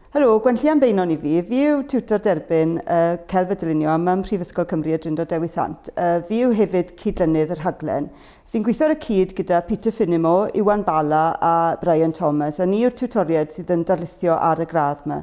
Helo, Gwenllian Beynon i fi. Fi yw tiwtor derbyn uh, Celf a Dylunio yma ym Mhrifysgol Cymru y Drindod Dewi Sant. Uh, fi yw hefyd cydlynydd y rhaglen. Fi'n gweithio ar y cyd gyda Peter Finnemore, Iwan Bala a Brian Thomas, a ni yw'r tiwtoriaid sydd yn darlithio ar y gradd yma.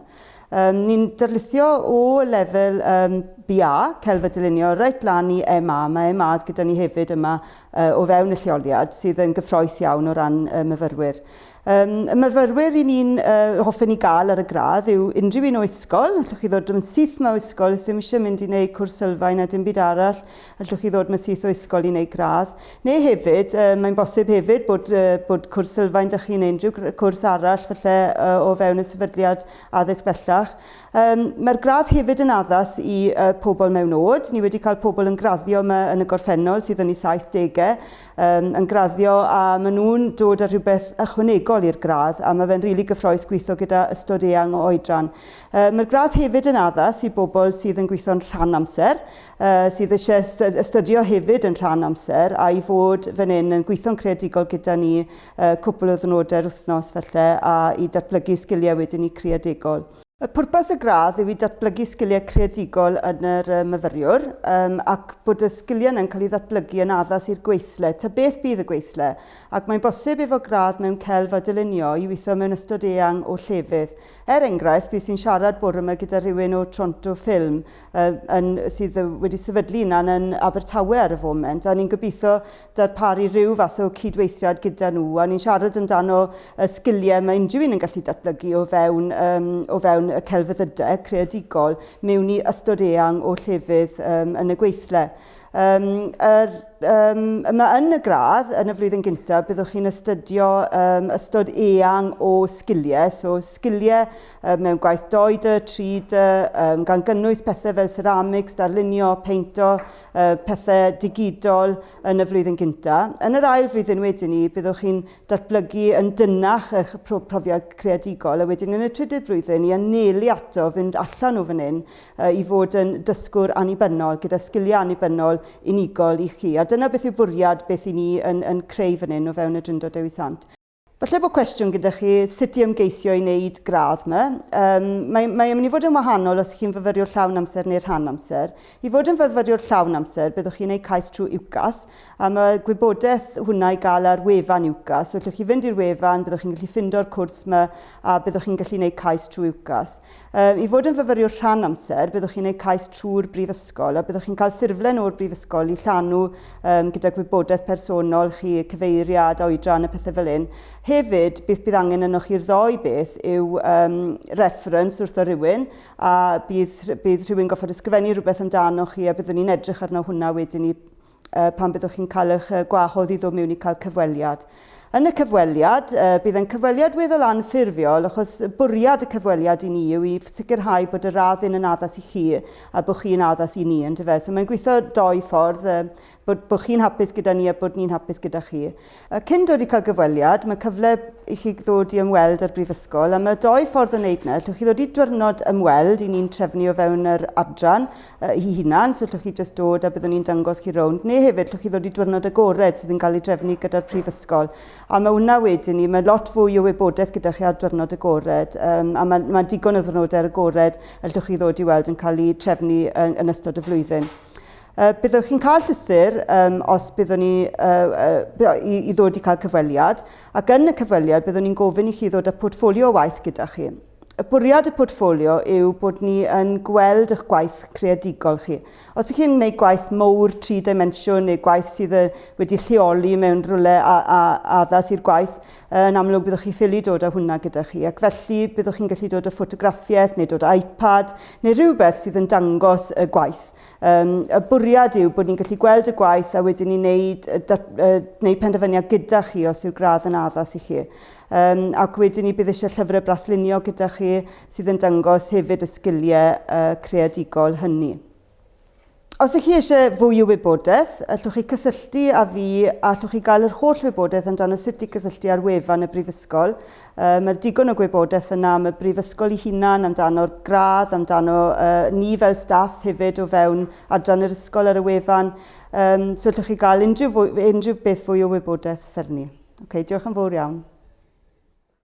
Um, ni'n darlithio o lefel um, BA, Celf a Dylunio, reit lan i MA. Mae MAs gyda ni hefyd yma uh, o fewn y lleoliad, sydd yn gyffroes iawn o ran uh, myfyrwyr. Um, y myfyrwyr i ni'n uh, hoffen ni gael ar y gradd yw unrhyw un o ysgol. Allwch chi ddod yn syth mewn ysgol, os yw'n eisiau mynd i wneud cwrs sylfaen a dim byd arall, allwch chi ddod mewn syth o ysgol i wneud gradd. Neu hefyd, uh, mae'n bosib hefyd bod, uh, bod cwrs sylfaen dych chi neu unrhyw cwrs arall falle uh, o fewn y sefydliad addysg bellach. Um, Mae'r gradd hefyd yn addas i uh, pobl mewn oed. Ni wedi cael pobl yn graddio yma yn y gorffennol sydd yn eu 70au, um, yn graddio a maen nhw'n dod â rhywbeth ychwanegol i'r gradd a mae fe'n rili really gyffroes gweithio gyda ystod eang o oedran. Uh, Mae'r gradd hefyd yn addas i bobl sydd yn gweithio'n rhan amser, uh, sydd eisiau astudio hefyd yn rhan amser a i fod fan hyn yn gweithio'n creadigol gyda ni uh, cwpl o ddwrnodau'r wythnos falle a i datblygu sgiliau wedyn ni creadigol. Y pwrpas y gradd yw i datblygu sgiliau creadigol yn yr myfyriwr um, ac bod y sgiliau yna'n cael ei ddatblygu yn addas i'r gweithle, ta beth bydd y gweithle, ac mae'n bosib efo gradd mewn celf a dylunio i weithio mewn ystod eang o llefydd. Er enghraifft, bues i'n siarad bore yma gyda rhywun o Toronto Film uh, yn, sydd wedi sefydlu hunan yn Abertawe ar y foment, a ni'n gobeithio darparu rhyw fath o cydweithiad gyda nhw, a ni'n siarad amdano y sgiliau mae unrhyw un yn gallu datblygu o fewn, um, o fewn y celfyddydau creadigol mewn i ystod eang o llefydd um, yn y gweithle. Um, er, um, yma yn y gradd, yn y flwyddyn gyntaf, byddwch chi'n astudio um, ystod eang o sgiliau, so sgiliau um, mewn gwaith 2D, 3D, um, gan gynnwys pethau fel ceramics, darlunio, peinto, pethau digidol yn y flwyddyn gyntaf. Yn yr ail flwyddyn wedyn ni, byddwch chi'n datblygu yn dynnach eich profiad creadigol, a wedyn yn y trydydd blwyddyn i anelu ato fynd allan o fan hyn i fod yn dysgwr annibynnol, gyda sgiliau annibynnol unigol i chi. A dyna beth yw bwriad beth i ni yn, yn creu fan hyn o fewn y Drindod Dewi Sant. Falle bod cwestiwn gyda chi sut i ymgeisio i wneud gradd yma. Um, mae, mae mynd i fod yn wahanol os chi'n fyfyriwr llawn amser neu rhan amser. I fod yn fyfyriwr llawn amser, byddwch chi'n gwneud cais trwy UCAS, a mae gwybodaeth hwnna i gael ar wefan UCAS. So, allwch chi fynd i'r wefan, byddwch chi'n gallu ffindo'r cwrs yma, a byddwch chi'n gallu gwneud cais trwy UCAS. Um, I fod yn fyfyriwr rhan amser, byddwch chi'n gwneud cais trwy'r brifysgol a byddwch chi'n cael ffurflen o'r brifysgol i llanw um, gyda gwybodaeth personol chi, cyfeiriad, oedran a pethau fel hyn. Hefyd, beth bydd angen ynoch chi'r ddoi beth yw um, reference wrtho rhywun a bydd, bydd rhywun goffod ysgrifennu rhywbeth amdano chi a byddwn ni'n edrych arno hwnna wedyn i pan byddwch chi'n cael eich gwahodd i ddod mewn i cael cyfweliad. Yn y cyfweliad, bydd e'n cyfweliad weddol anffurfiol, achos bwriad y cyfweliad i ni yw i sicrhau bod y radd hyn yn addas i chi a bod chi'n addas i ni, yndyfe? So mae'n gweithio doi ffordd, bod, bod chi'n hapus gyda ni a bod ni'n hapus gyda chi. Cyn dod i cael gyfweliad, mae cyfle i chi ddod i ymweld â'r brifysgol, a mae doi ffordd o wneud yna. Allwch chi ddod i dwrnod ymweld i ni'n trefnu o fewn yr adran, ei hunan, so llwch chi jyst dod a byddwn ni'n dangos chi rownd, neu hefyd llwch chi ddod i dwrnod agored sydd yn cael ei drefnu gyda'r prifysgol. A mae hwnna wedyn ni, mae lot fwy o wybodaeth gyda chi ar dwrnod agored, um, a mae, mae digon o ddwrnodau agored y llwch chi ddod i weld yn cael eu trefnu yn, yn ystod y flwyddyn. Uh, byddwch chi'n cael llythyr um, os byddwn ni uh, uh, i, i ddod i cael cyfweliad, ac yn y cyfweliad byddwn ni'n gofyn i chi ddod â portffolio o waith gyda chi. Y bwriad y portffolio yw bod ni yn gweld eich gwaith creadigol chi. Os ych chi'n gwneud gwaith mowr tri dimensiwn neu gwaith sydd wedi lleoli mewn rhywle a, a, addas i'r gwaith, yn amlwg byddwch chi ffili dod â hwnna gyda chi. Ac felly byddwch chi'n gallu dod â ffotograffiaeth neu dod â iPad neu rhywbeth sydd yn dangos y gwaith. Um, y bwriad yw bod ni'n gallu gweld y gwaith a wedyn ni'n neud, uh, penderfyniad gyda chi os yw'r gradd yn addas i chi. Um, ac wedyn ni bydd eisiau llyfrau braslunio gyda chi sydd yn dangos hefyd y sgiliau uh, creadigol hynny. Os ych chi eisiau fwy o wybodaeth, allwch chi cysylltu â fi a allwch chi gael yr holl wybodaeth amdano sut i gysylltu ar wefan y Brifysgol. Uh, mae digon o gwybodaeth fyna am y Brifysgol ei hunan, amdano'r gradd, amdano uh, ni fel staff hefyd o fewn adran yr ysgol ar y wefan. Um, so allwch chi gael unrhyw, fwy, unrhyw beth fwy o wybodaeth ffyrni. Ok, diolch yn fawr iawn.